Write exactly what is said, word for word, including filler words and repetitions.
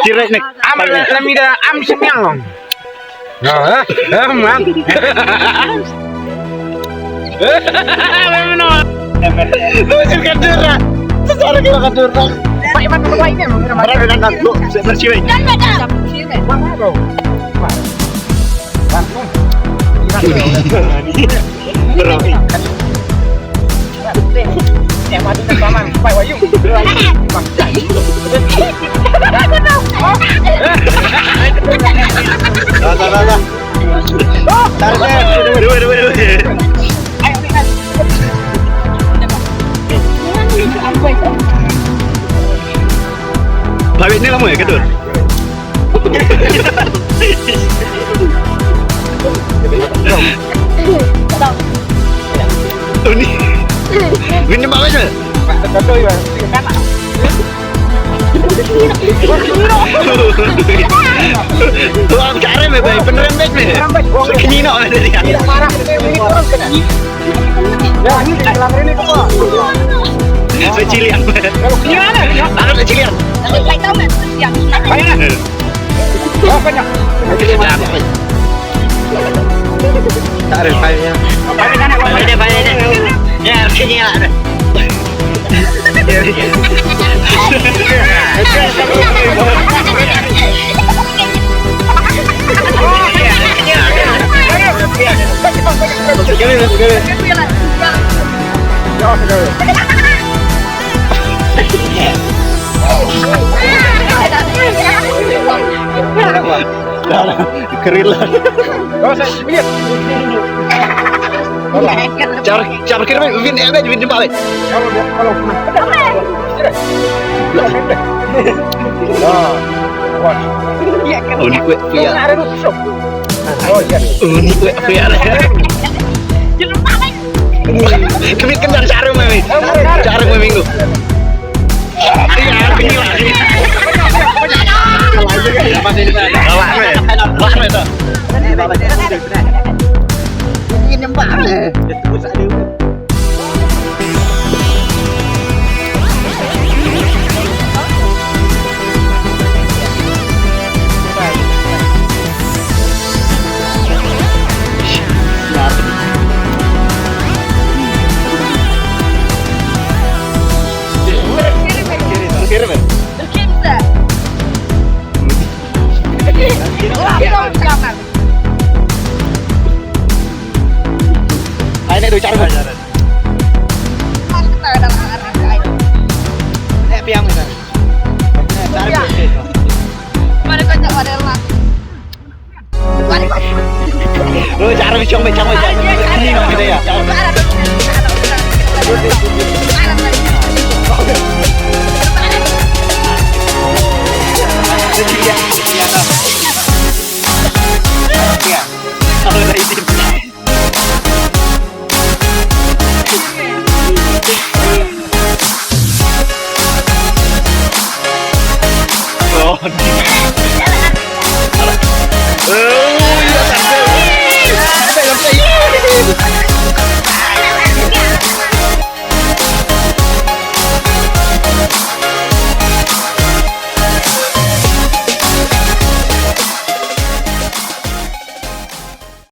Direct nih. Am, lamida am semyang. Nah, eh, eh, man. Lu sih kan dura. Secara kita kan dura. Pak Iman, Pak Iman, Pak Iman. Bersih, weh. Pawit ni lama ya, Kedur? Uni. Win ni bawa je. Wah, cara me bai, beneran baik me. Kini nak ada dia. Secilian. Anu secilian. Tak ada file-nya. File dia, file dia. Ya, sini lah. Keril lah. Car, car kira win, win, win, win, win. Uni kuat pia. Uni kuat pia. Kemit kenyang cara mami. Cara mami minggu. Iya, gila, gila. Wah, wah, wah. Ini nyembah. Ai, ne, dua cara. Eh, piang, kan. Lu cara bincang, bincang, bincang. Ini, no, kita ya.